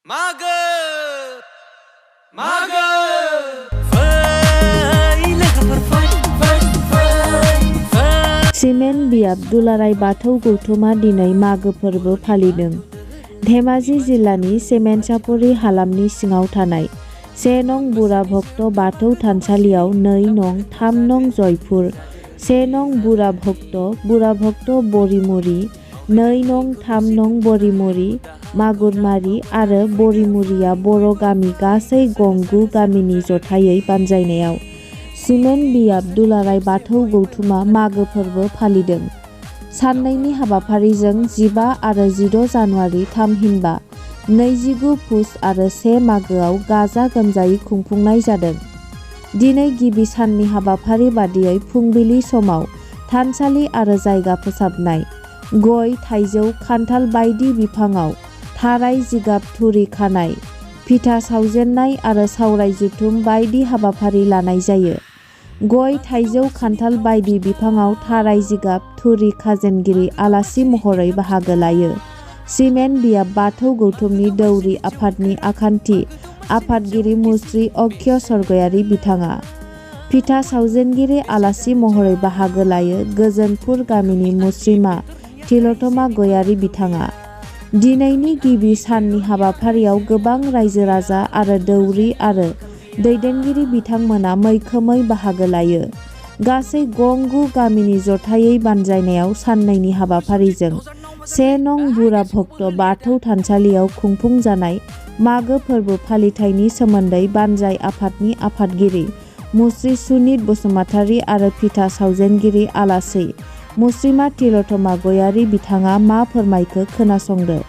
मागो मागो cement बियाब दुलाराय बाथौ गौथुमा दिनै मागो फोरबो फालिदों। धेमाजि जिल्लानि सेमेन्टसापरि हालामनि सिङाव थानाय 1 नं बुरा भक्त बाथौ थानसालियाव 2 नं 3 नं जयपुर, 1 नं बुरा भक्त बरिमुरि, 2 नं 3 नं बरिमुरि, मागुरमारि आरो बरिमुरिया बर' गामि गासै गं 9 गामिनि जथायै बानजायनायाव सिमेन्ट बियाब दुलाराय बाथौ गौथुमा मागो फोरबो फालिदों। साननैनि हाबाफारिजों 15 आरो 16 जानुवारि थामहिनबा 29 पुस आरो 1 मागोआव गाजा गोमजायै खुंफुंनाय जादों। दिनै गिबि साननि हाबाफारि बादियै फुंबिलि समाव थानसालि आरो जायगा फोसाबनाय, गय, थाइजौ, खान्थाल बायदि बिफाङाव थाराय जिगाब थुरि खानाय, फिथा सावजेन्नाय आरो सावराय जुथुम बायदि हाबाफारि लानाय जायो। गय, थाइजौ, खान्थाल बायदि बिफाङाव थाराय जिगाब थुरि खाजेनगिरि आलासि महरै बाहागो लायो। सिमेन्ट बियाब बाथौ गौथुमनि दौरि आफादनि आखान्थि आफादगिरि मुस्रि अक्ष सरगयारि बिथाङा। फिथा सावजेनगिरि आलासि महरै बाहागो लायो गोजोनपुर गामिनि मुस्रिमा तिल'थमा गयारि बिथाङा। दिनैनि गिबि साननि हाबाफारियाव गोबां रायजो राजा आरो दौरि आरो दैदेनगिरि बिथांमोना मैखोमै बाहागो लायो। गासै गं 9 गामिनि जथायै बानजायनायाव साननैनि हाबाफारिजों 1 नं बुरा भक्त बाथौ थानसालियाव खुंफुंजानाय मागो फोरबो फालिथायनि सोमोन्दै बानजाय आफादनि आफादगिरि मुस्रि सुनित बसुमतारी आरो फिथा सावजेनगिरि आलासि मुस्रिमा तिल'थमा गयारि बिथाङा मा फोरमायखो खोनासंदो।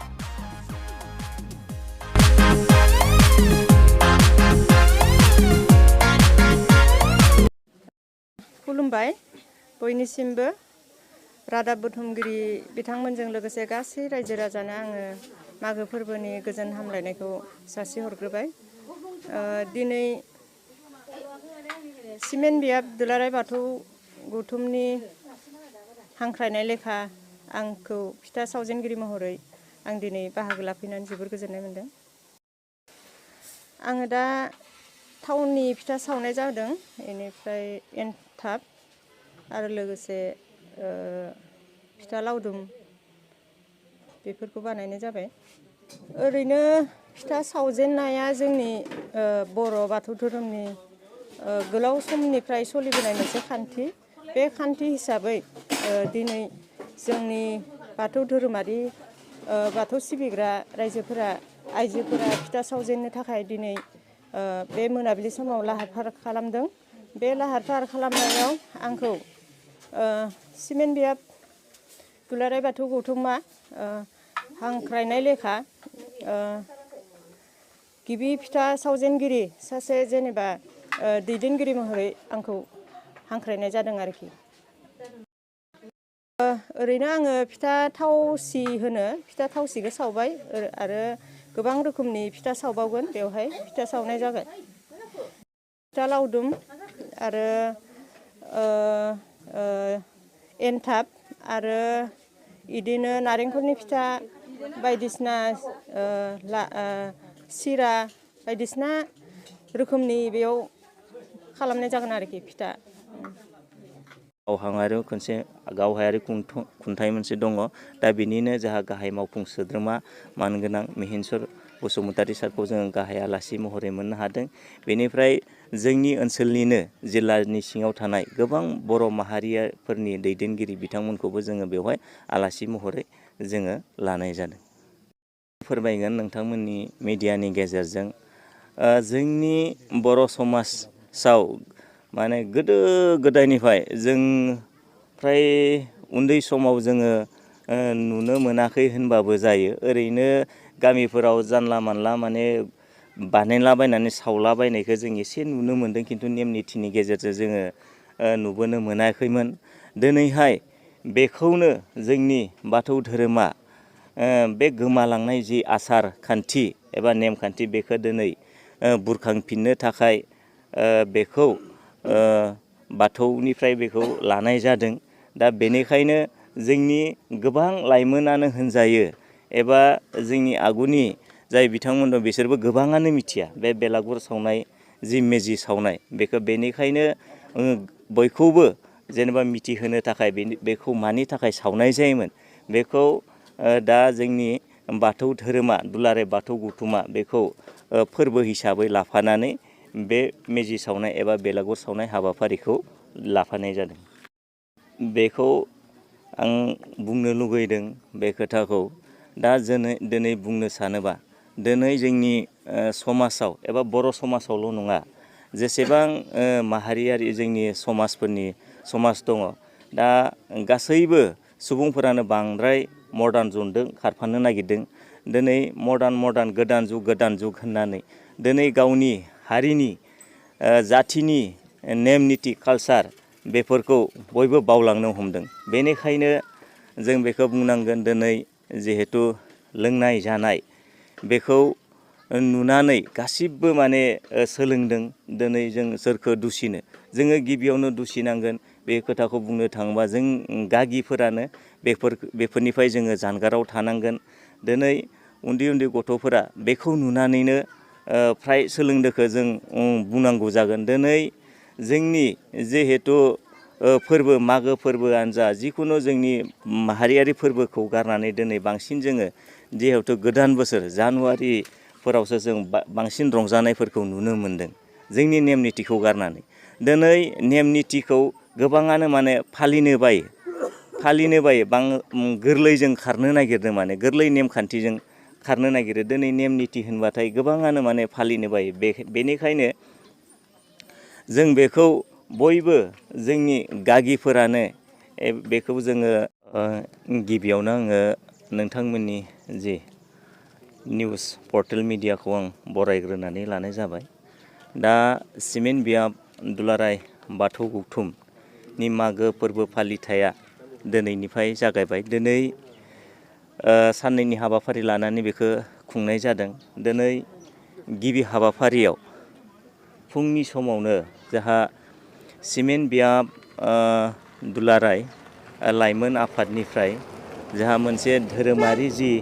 खुलुमबाय बयनिसिमबो रादाब बुथुमगिरि बिथांमोनजों लोगोसे गासै रायजो राजानो आङो मागो फोरबोनि गोजोन हामलायनायखौ जासिहरग्रोबाय। दिनै सिमेन्ट बियाब दुलाराय बाथौ गौथुमनि हांख्रायनाय लेखा आंखौ फिथा सावजेनगिरि महरै आं दिनै बाहागो लाफैनानै जोबोर गोजोननाय मोन्दों। आङो दा थावनि फिथा सावनाय जादों, बेनिफ्राय एन्थाब आरो लोगोसे फिथा लावदुम बेफोरखौ बानायनाय जाबाय। ओरैनो फिथा सावजेननाया जोंनि बर' बाथौ धोरोमनि गोलाव समनिफ्राय सोलिबोनाय मोनसे खान्थि। बे खान्थि हिसाबै दिनै जोंनि बाथौ धोरोमारि बाथौ सिबिग्रा आइजोफोरा फिथा सावजेननो थाखाय दिनै बे मोनाबिलि समाव लाहार फाहार खालामदों। बे लाहार फाहार खालामनायाव आंखौ सिमेन्ट बियाब दुलाराय बाथौ गौथुमा हांख्रायनाय लेखा गिबि फिथा सावजेनगिरि सासे जेनेबा दैदेनगिरि महरै आंखौ हांख्रायनाय जादों आरोखि। ओरैनो आङो फिथा थावसिखौ सावबाय आरो गोबां रोखोमनि फिथा सावबावगोन। बेवहाय फिथा सावनाय जागोन फिथा लावदुम आरो एन्थाब आरो इदिनो नारेंखलनि फिथा बायदिसिना सिरा बायदिसिना रोखोमनि बेयाव खालामनाय जागोन आरोखि फिथा। गावहायारि खुंथाय मोनसे दङ। दा बिनिनो जोंहा गाहाय मावफुं सोद्रोमा मानगोनां मिहिनसर बसुमतारी सारखौ जोङो गाहाय आलासि महरै मोननो हादों। बेनिफ्राय जोंनि ओनसोलनिनो जिल्लानि सिङाव थानाय गोबां बर' माहारिफोरनि दैदेनगिरि बिथांमोनखौबो जोङो बेवहाय आलासि महरै जोङो लानाय जादों। फोरमायगोन नोंथांमोननि मिडियानि गेजेरजों जोंनि बर' समाजाव माने गोदो गोदायनिफ्राय जों फ्राय उन्दै समाव जोङो नुनो मोनाखै होनबाबो जायो। ओरैनो गामिफोराव जानला मानला माने बानायलाबायनानै सावलाबायनायखौ जों एसे नुनो मोन्दों, खिन्थु नेम निथिनि गेजेरजों जोङो नुबोनो मोनाखैमोन। दिनैहाय बेखौनो जोंनि बाथौ धोरोमा बे गोमालांनाय जि आसार खान्थि एबा नेमखान्थि बेखौ दिनै बुरखांफिननो थाखाय बेखौ बाथौनिफ्राय बेखौ लानाय जादों। दा बेनिखायनो जोंनि गोबां लाइमोनानो होनजायो एबा जोंनि आगुनि जाय बिथांमोन दं बिसोरबो गोबाङानो मिथिया बे बेलागुर सावनाय जि मेजि सावनाय बेखौ बेनिखायनो बयखौबो जेनेबा मिथिहोनो थाखाय बेखौ मानि थाखाय सावनाय जायोमोन बेखौ दा जोंनि बाथौ धोरोमा दुलाराय बाथौ गौथुमा बेखौ फोरबो हिसाबै लाफानानै बे मेजि सावनाय एबा बेलागुर सावनाय हाबाफारिखौ लाफानाय जादों। बेखौ आं बुंनो लुगैदों बे खोथाखौ दा दिनै बुंनो सानोबा दिनै जोंनि समाजाव एबा बर' समाजावल' नङा जेसेबां माहारियारि जोंनि समाज दङ दा गासैबो सुबुंफोरानो बांद्राय मडार्न जुगजों खारफानो नागिरदों। दिनै मडार्न गोदान जुग होननानै दिनै गावनि हारिनि जाथिनि नेम निथि कालसार बेफोरखौ बयबो बावलांनो हमदों। बेनिखायनो जों बेखौ बुंनांगोन दिनै जिहेथु लोंनाय जानाय बेखौ नुनानै गासिबो माने सोलोंदों। दिनै जों सोरखौ दुसिनो जोङो गिबियावनो दुसिनांगोन बे खोथाखौ बुंनो थाङोबा जों गागिफोरानो बेफोरनिफ्राय जोङो जानगाराव थानांगोन। दिनै उन्दै गथ'फोरा बेखौ नुनानैनो फ्राय सोलोंदोखौ जों बुंनांगौ जागोन। दिनै जोंनि जिहेथु फोरबो मागो फोरबोआनो जा जिखुनु जोंनि माहारियारि फोरबोखौ गारनानै दिनै बांसिन जोङो जिहेथु गोदान बोसोर जानुवारिफोरावसो जों बांसिन रंजानायफोरखौ नुनो मोन्दों जोंनि नेम निथिखौ गारनानै। दिनै नेम निथिखौ गोबाङानो माने फालिनो बायो गोरलैजों खारनो नागिरदों माने गोरलै नेमखान्थिजों खारनो नागिरो। दिनै नेम निथि होनबाथाय गोबाङानो माने फालिनो बायो। बेनिखायनो जों बेखौ बयबो जोंनि गागिफोरानो बेखौ जोङो गिबियावनो आङो नोंथांमोननि जि निउस पर्टेल मिडियाखौ आं बरायग्रोनानै लानाय जाबाय। दा सिमेन्ट बियाब दुलाराय बाथौ गौथुमनि मागो फोरबो फालिथाया दिनैनिफ्राय जागायबाय। दिनै साननैनि हाबाफारि लानानै बेखौ खुंनाय जादों। दिनै गिबि हाबाफारियाव फुंनि समावनो जोंहा सिमेन्ट बियाब दुलाराय लाइमोन आफादनिफ्राय जोंहा मोनसे धोरोमारि जि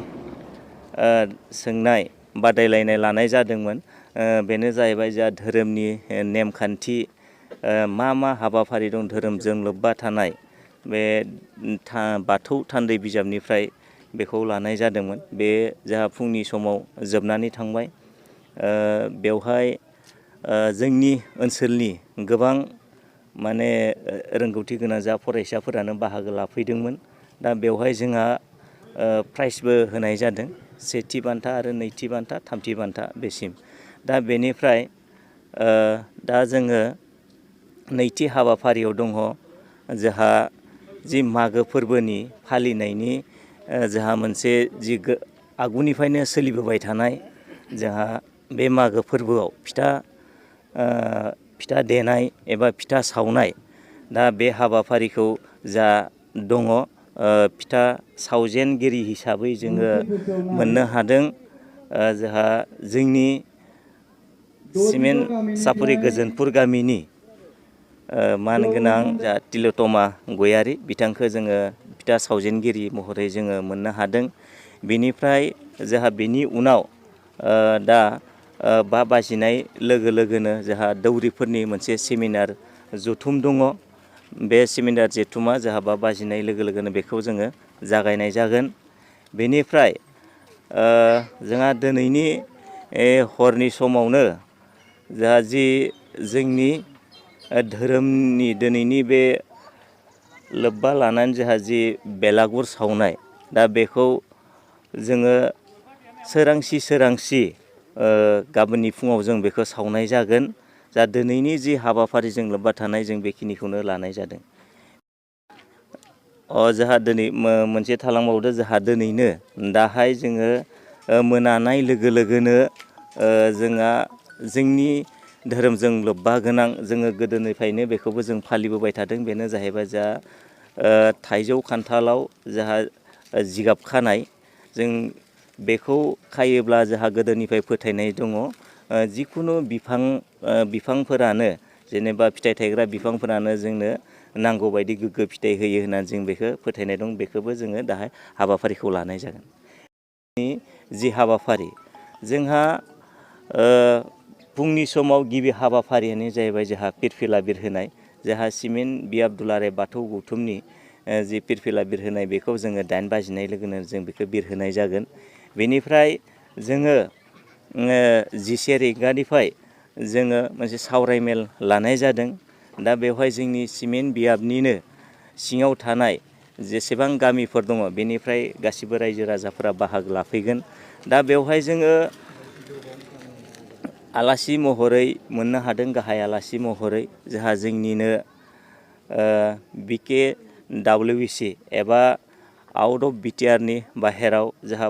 सोंनाय बादायलायनाय लानाय जादोंमोन। बेनो जाहैबाय जोंहा धोरोमनि नेमखान्थि मा हाबाफारि दं धोरोमजों लोब्बा थानाय बे बाथौ थान्दै बिजाबनिफ्राय बेखौ लानाय जादोंमोन। बे जोंहा फुंनि समाव जोबनानै थांबाय। बेवहाय जोंनि ओनसोलनि गोबां माने रोंगौथि गोनां जा फरायसाफोरानो बाहागो लाफैदोंमोन। दा बेवहाय जोंहा प्राइजबो होनाय जादों। सेथि बान्था आरो नैथि बान्था थामथि बान्था बेसिम। दा बेनिफ्राय दा जोङो नैथि हाबाफारियाव दङ जोंहा जि मागो फोरबोनि फालिनायनि जोंहा मोनसे जि आगुनिफ्रायनो सोलिबोबाय थानाय जोंहा बे मागो फोरबोआव फिथा देनाय एबा फिथा सावनाय। दा बे हाबाफारिखौ जा दङ फिथा सावजेनगिरि हिसाबै जोङो मोननो हादों जोंहा जोंनि सिमेन्ट सापुरि गोजोनपुर गामिनि मानगोनां जा तिल'तमा गयारि बिथांखौ जोङो फिथा सावजेनगिरि महरै जोङो मोननो हादों। बेनिफ्राय जोंहा बेनि उनाव दा 5 बाजिनाय लोगो लोगोनो जोंहा दौरिफोरनि मोनसे सेमिनार जथुम दङ। बे सेमिनार जथुमा जोंहा 5 बाजिनाय लोगो लोगोनो बेखौ जोङो जागायनाय जागोन। बेनिफ्राय जोंहा दिनैनि हरनि समावनो जोंहा जि जोंनि धोरोमनि दिनैनि बे लोब्बा लानानै जोंहा जि बेलागुर सावनाय दा बेखौ जोङो सोरांसि गाबोननि फुङाव जों बेखौ सावनाय जागोन। जा दिनैनि जि हाबाफारिजों लोब्बा थानाय जों बेखिनिखौनो लानाय जादों। जोंहा दिनै मोनसे थालांबावदो जोंहा दिनैनो दाहाय जोङो मोनानाय लोगो लोगोनो जोंहा जोंनि धोरोमजों लोब्बा गोनां जोङो गोदोनिफ्रायनो बेखौबो जों फालिबोबाय थादों। बेनो जाहैबाय जा थाइजौ खान्थालाव जोंहा जिगाब खानाय। जों बेखौ खायोब्ला जोंहा गोदोनिफ्राय फोथायनाय दङ जिखुनु बिफांफोरानो जेनेबा फिथाइ थायग्रा बिफांफोरानो जोंनो नांगौ बायदि गोग्गो फिथाइ होयो होननानै जों बेखौ फोथायनाय दं। बेखौबो जोङो दाहाय हाबाफारिखौ लानाय जागोन। जि हाबाफारि जोंहा फुंनि समाव गिबि हाबाफारियानो जाहैबाय जोंहा फिरफिला बिरहोनाय। जोंहा सिमेन्ट बि आब्दुलारे बाथौ गौथुमनि जि फिरफिला बिरहोनाय बेखौ जोङो 8 बाजिनाय लोगोनो जों बेखौ बिरहोनाय जागोन। बेनिफ्राय जोङो 10 रिंगानिफ्राय जोङो मोनसे सावरायमेल लानाय जादों। दा बेवहाय जोंनि सिमेन्ट बियाबनिनो सिङाव थानाय जेसेबां गामिफोर दङ बेनिफ्राय गासिबो रायजो राजाफोरा बाहागो लाफैगोन। दा बेवहाय जोङो आलासि महरै मोननो हादों, गाहाय आलासि महरै जोंहा जोंनिनो BKWC एबा आउट अफ BTRनि बाहेराव जोंहा